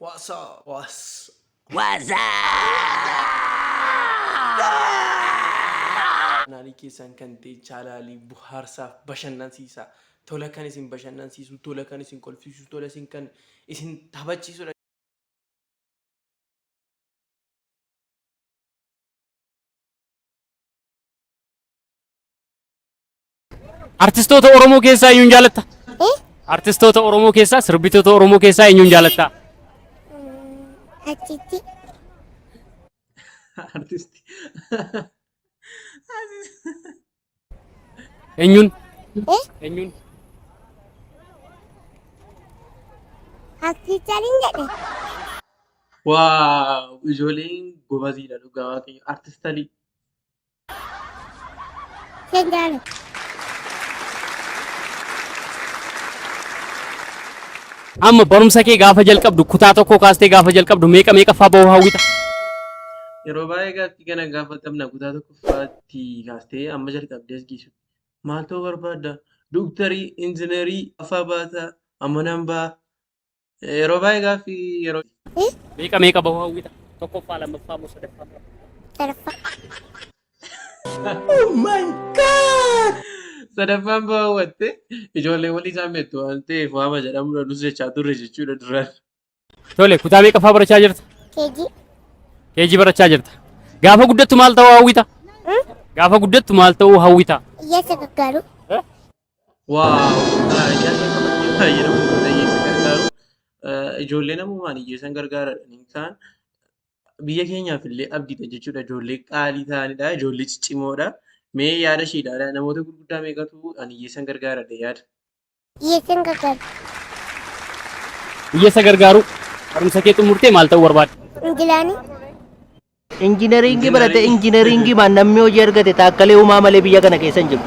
What's up? What's Chaanaalii keessan kan ta'e chaanaalii bohaarsaaf bashannansiisaa. Tola kan isin bashannansiisu, tola kan isin kolfisiisu, tola isin kan isin taphachiisudha. Artistoota Oromoo keessaa eenyuun jaalatta? Artistoota Oromoo keessaa sirbitoota Oromoo keessaa eenyuun jaalatta? Achitti. Artisti. Eenyuun? Eenyuun? Artiichariin jedhe. Waaw ijoolleen gobaziidha dhugaa waaqayyo artist Alii. Sen jaalladha. Amma barumsa kee gaafa jalqabdu kutaa tokko kaastee gaafa jalqabdu meeqa meeqaffaa bahuu hawwita? Yeroo baay'ee gaaffii kana gaafatamna kutaa tokkoffaatti kaastee amma jalqabdee as geessu. Maal ta'uu barbaadda? Dooktarii, injiinarii, afaa baataa, amma nan ba'a. Yeroo baay'ee gaaffii yeroo. Meeqa meeqa bahuu hawwita? Tokkoffaa, lammaffaa moo sadaffaa? Sadaffaa. Sadaffaan baawwatte ijoollee walii isaan beektu waan ta'eef waama jedhamudha nus jechaa turre jechuudha duraan. Tole, kutaa meeqaffaa barachaa jirta? Keejii. Keejii barachaa jirta. Gaafa guddattu maal ta'uu hawwita? Gaafa guddattu maal ta'uu hawwita? Hiyyeessa gargaaru. Waaw! Ijaarsa qabattee baay'ee nama tola hiyyeessa gargaaru. Ijoollee namumaan hiyyeessan gargaaradha. Isaan biyya keenyaaf illee abdiidha jechuudha. Ijoollee qaalii ta'anidha. Ijoollee ciccimoodha. Mee yaada ishee ilaalaa namoota gurguddaa meeqatu ani hiyyeessan gargaaradha yaada. Hiyyeessan gargaaru. Hiyyeessa gargaaru. Barumsa kee xumurtee maal ta'uu barbaadda? Injilaanii. Injiinaringii barate injiinaringii maan namni hojii argate Taakkalee Uumaa malee biyya kana keessa hin jiru.